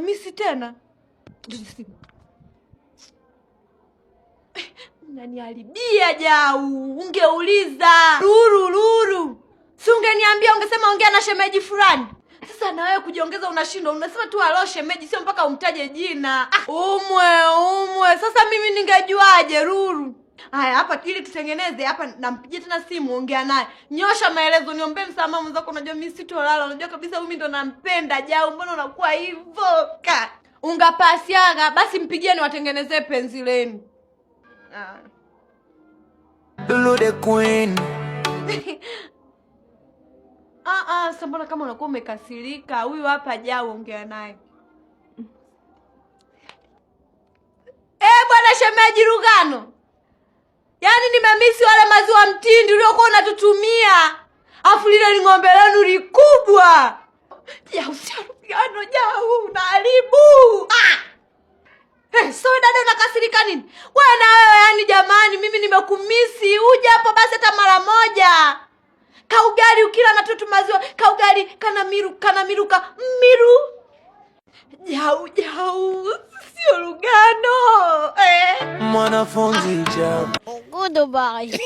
Hamisi tena naniharibia Jau, ungeuliza Lulu. Lulu, si ungeniambia, ungesema ongea na shemeji fulani. Sasa na wewe kujiongeza unashindwa, unasema tu alo shemeji, sio mpaka umtaje jina. Ah, umwe umwe. Sasa mimi ningejuaje Lulu? Haya, hapa ili tutengeneze hapa, nampigia tena simu, ongea naye, nyosha maelezo, niombee msamaha mwenzako. Unajua mimi sitolala, unajua kabisa mimi ndo nampenda Jau, mbona unakuwa hivyo? Ka ungapasiaga basi, mpigie niwatengenezee penzi lenu. Ah. Lulu the queen. Ah, ah, sasa mbona kama unakuwa umekasirika? Huyu hapa Jau, ongea naye. Eh, bwana shemeji Rugano. Yaani nimemisi wale maziwa mtindi uliokuwa unatutumia. Afu lile ni ng'ombe lenu likubwa. Jau, sio Rugano, Jau, unaharibu. Ah! Hey, so dada unakasirika nini? Wewe na wewe yani jamani, mimi nimekumisi. Uje hapo basi hata mara moja. Kaugali ukila na tutu maziwa, kaugali kana miru, kana miruka, miru. Jau, Jau, sio Lugano. Eh. Mwanafunzi Jau. Goodbye.